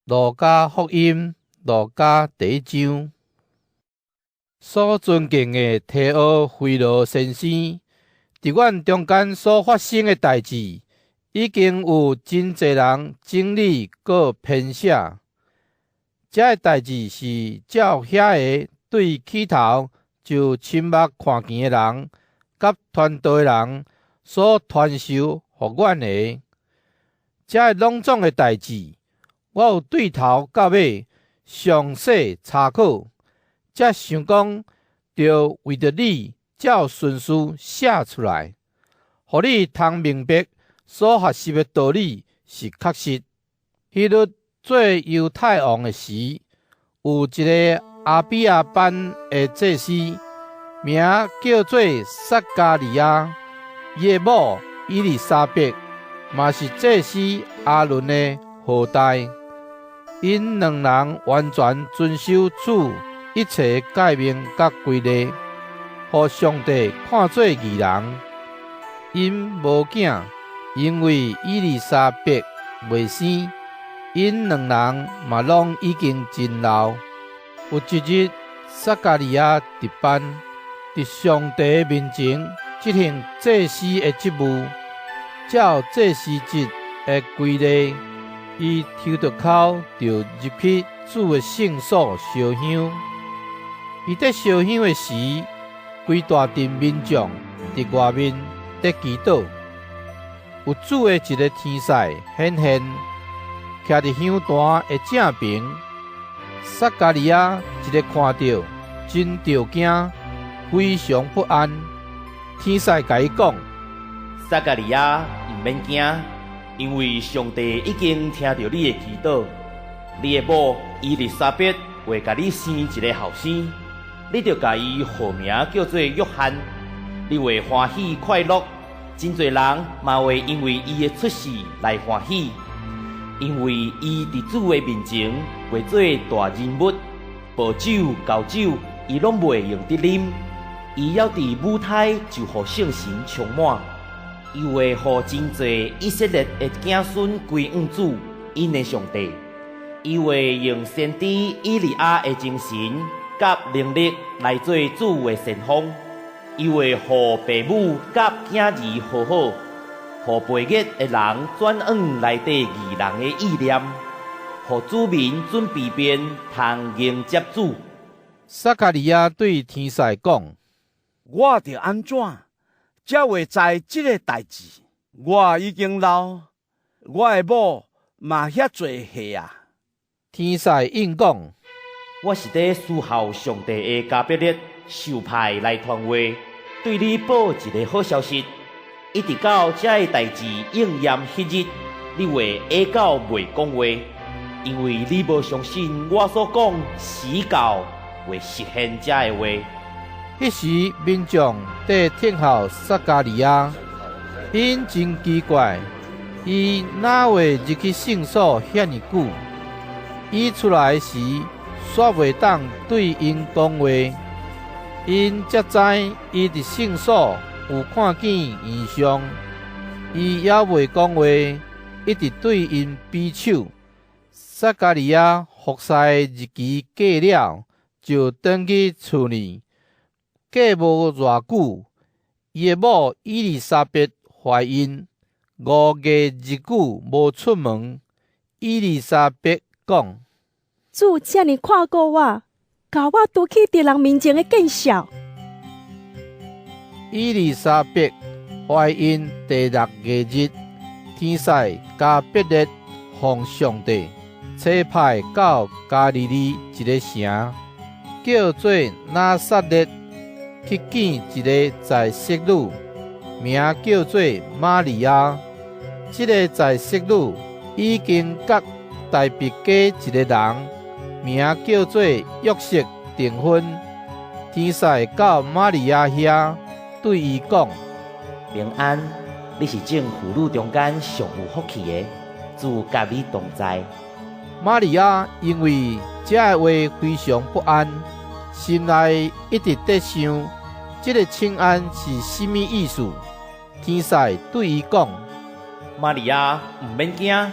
路加福音，路加第一章，所尊敬的提阿非羅先生，佇阮中間所發生的代誌，已經有真濟人整理閣編寫。這个代誌是照遐个對起頭就親目看見的人，佮傳道的人所傳授予阮的。這个攏總的代誌，我有對頭到尾詳細查考，才想講著為著你照順序寫出來，予你通明白所學習的道理是確實。希律做猶太王的時，有一个亞比亞班的祭司，名叫做撒迦利亞，伊的某以利沙伯嘛是祭司亞倫的後代。𪜶兩人完全遵守主一切誡命佮規例，予上帝看做義人。𪜶無囝，因為以利沙伯袂生，𪜶兩人嘛攏已經真老。有一日，撒迦利亞值班，佇上帝面前執行祭司的職務，照祭司職的規例，伊抽著鬮就入去主的聖所燒香。伊佇燒香的時，規大陣民眾佇外面佇祈禱。有主的一个天使顯現，徛佇香壇的正爿。撒迦利亞一个看著，真著驚，非常不安。天使共伊講：撒迦利亞，毋免驚，因為上帝已經聽著你的祈禱，你的某以利沙伯會共你生一个後生，你著共伊號名叫做約翰。你會歡喜快樂，真濟人嘛會因為伊的出世來歡喜，因為伊佇主的面前會做大人物，薄酒厚酒伊攏袂用得啉，伊猶佇母胎就予聖神充滿。伊會予真濟以色列的子孫歸向主，𪜶的上帝。伊會用先知以利亞的精神佮能力來做主的先鋒。伊會予父母佮囝兒和好，予背逆的人轉往內底義人的意念，予子民準備便通迎接主。撒迦利亞對天使講：我著按怎才會知這个代誌？我已經老，我的某嘛遐濟歲啊。天使應講：我是佇侍候上帝的加百列受派來傳話，對你報一个好消息。一直到這个代誌應驗彼日，你會下到袂講話，因為你無相信我所講時到會實現這个話。彼時民眾佇聽候撒迦利亞，𪜶真奇怪，伊哪會入去聖所遐爾久？伊出來時，煞袂當對𪜶講話，𪜶才知伊佇聖所有看見異象。伊猶袂講話，一直對𪜶比手。撒迦利亞服侍日期過了，就轉去厝裡。過無偌久，伊的某以利沙伯懷孕，5個月日久無出門。以利沙伯講：主遮爾看顧我，共我除去佇人面前的見笑。以利沙伯懷孕第六月日，天使加百列奉上帝差派到加利利一个城，叫做拿撒勒，去見一个在室女，名叫做瑪利亞。這个在室女已經佮大衛家一个人，名叫做約瑟訂婚。天使到瑪利亞遐，對伊講：平安，你是眾婦女中間上有福氣的，主佮你同在。瑪利亞因為這个話非常不安，心內一直佇想，這个請安是啥物意思？天使對伊講：瑪利亞，毋免驚，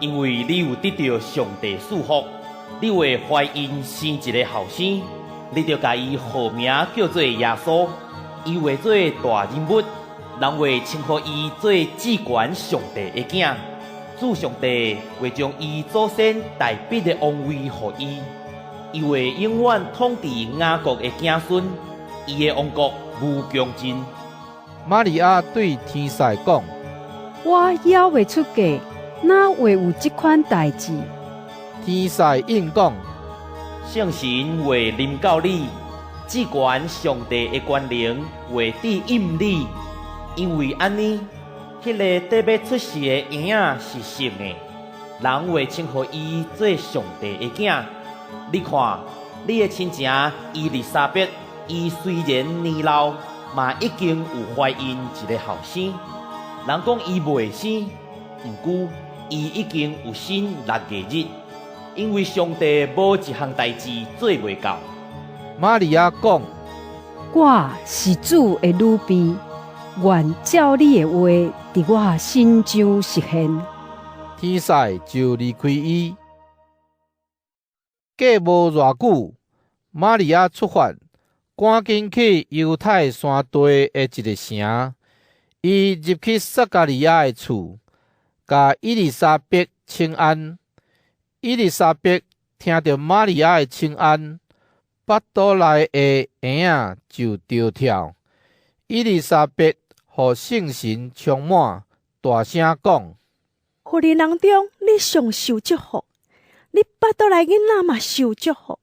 因為你有得著上帝賜福，你會懷孕生一个後生，你著共伊號名叫做耶穌。伊會做大人物，人會稱呼伊做至懸上帝的囝。主上帝會將伊祖先大衛的王位予伊，伊會永遠統治雅各的子孫，伊的王國無窮盡。瑪利亞對天使講：我猶未出嫁，哪會有這款代誌？天使應講：聖神會臨到你，至懸上帝的權能會遮蔭你，因為按呢，彼个得欲出世的嬰仔是聖的，人會稱呼伊做上帝的囝。你看，你的親情伊麗莎白，伊雖然年老，嘛已經有懷孕一个後生。人講伊袂生，毋過伊已經有身6個月，因為上帝無一項代誌做袂到。瑪利亞講：我是主的女婢，願照你的話佇我身上實現。天使就離開伊。過無偌久，瑪利亞出發，趕緊去猶太山地的一个城。伊入去撒迦利亞的厝，共伊麗莎白請安。伊麗莎白聽著瑪利亞的請安，腹肚內的嬰仔就著跳。伊麗莎白予聖神充滿，大聲講：婦人人中，你上受祝福，你腹肚內囡仔嘛受祝福。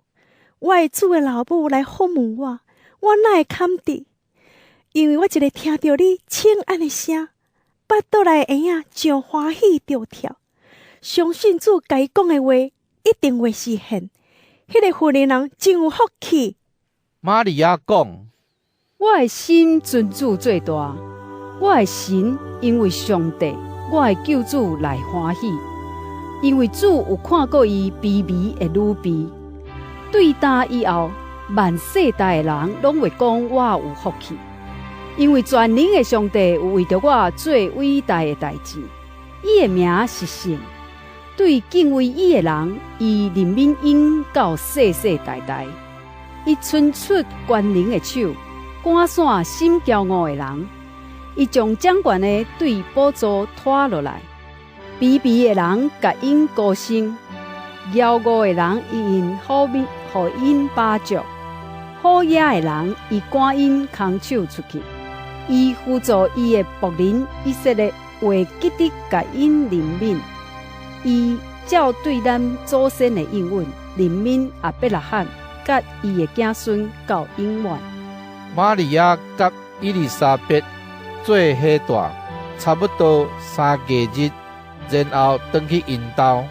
我的主的老母來訪問我，我哪會堪得？因為我一个聽著你請安的聲，腹肚內嬰仔真歡喜著跳。相信主共伊講的話，一定會實現。彼个婦人人真有福氣。瑪利亞講：我的心尊主做大，我的神因為上帝，我的救主來歡喜，因為主有看顧伊卑微的女婢。對今以後，萬世代的人攏會講我有福氣，因為全能的上帝有為著我做偉大的代誌，伊的名是聖。對敬畏伊的人，伊憐憫𪜶到世世代代。伊伸出權能的手，趕散心驕傲的人。伊將掌權的對寶座拖落來，卑微的人共𪜶高升，驕傲的人伊用好物予𪜶飽足，好野的人伊趕𪜶空手出去。伊輔助伊的僕人以色列，會記得共𪜶憐憫。伊照對咱祖先的應允，憐憫亞伯拉罕佮伊的子孫到永遠。瑪利亞佮伊麗莎白做伙蹛，差不多3個月，然後轉去𪜶兜。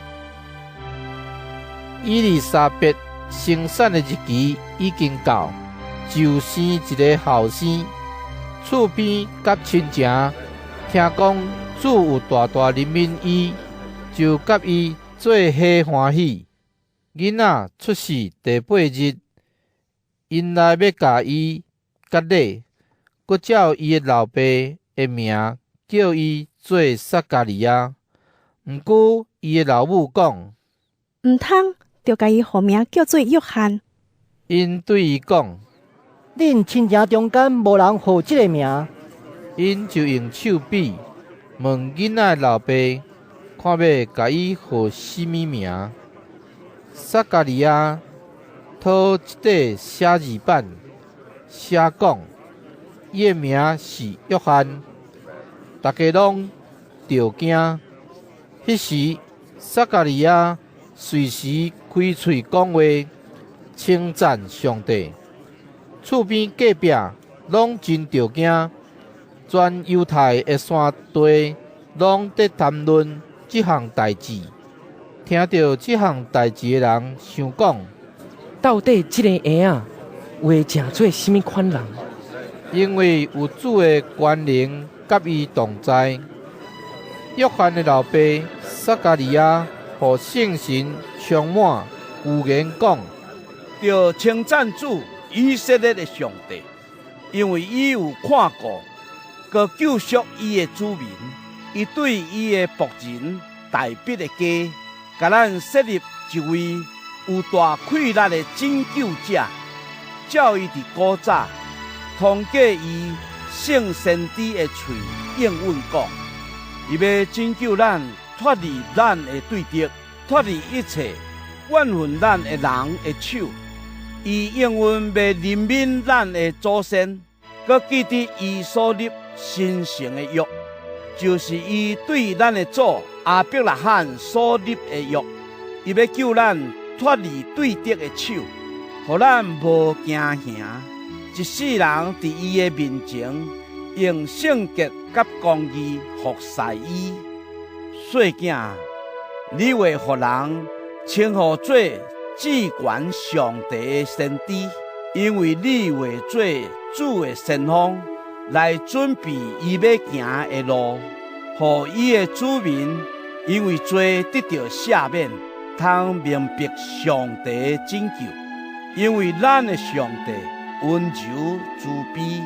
伊麗莎白生產的日期已經到，就生一个後生。厝邊佮親情聽講主有大大憐憫伊，就佮伊做伙歡喜。囡仔出世第八日，𪜶來欲共伊割禮，閣照伊的老爸的名叫伊做撒迦利亞。毋過伊的老母講：毋通，著共伊號名叫做約翰。𪜶對伊講：恁親情中間無人號這个名。𪜶就用手比問囡仔的老爸，看欲共伊號啥物名。撒迦利亞討一塊寫字板，寫講：伊的名是約翰。逐家攏著驚。彼時，撒迦利亞隨時開喙講話，稱讚上帝。厝邊隔壁攏真著驚，全猶太的山地攏佇談論這項代誌。聽著這項代誌的人想講：到底這个嬰仔會成做啥物款人？因為有主的權能佮伊同在。約翰的老爸撒迦利亞予聖神充滿，預言講：著稱讚主以色列的上帝，因為伊有看顧，閣救贖伊的子民。伊對伊的僕人大衛的家，共咱設立一位有大氣力的拯救者，照伊佇古早通過伊聖先知的喙應允講，伊欲拯救咱脫離咱的對敵，脫離一切怨恨咱的人的手。伊應允欲憐憫咱的祖先，閣記得伊所立神聖的約，就是伊對咱的祖亞伯拉罕所立的約。伊欲救咱脫離對敵的手，予咱無驚嚇，一世人佇伊的面前用聖潔佮公義服侍伊。細囝，你會予人稱呼做至懸上帝的先知，因為你會做主的先鋒，來準備伊欲行的路，予伊的子民因為罪得著赦免，通明白上帝的拯救。因為咱的上帝溫柔慈悲，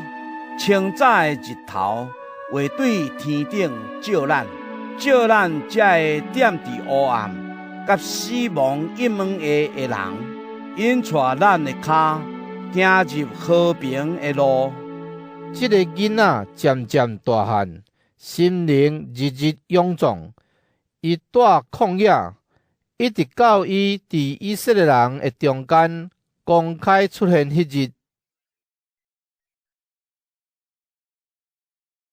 清早的日頭會對天頂照咱，照咱這個踮佇烏暗佮死亡陰影下的人，引帶咱的跤行入和平的路。這個囡仔漸漸大漢，心靈日日勇壯。伊蹛曠野，一直到伊佇以色列人的中間公開出現彼日。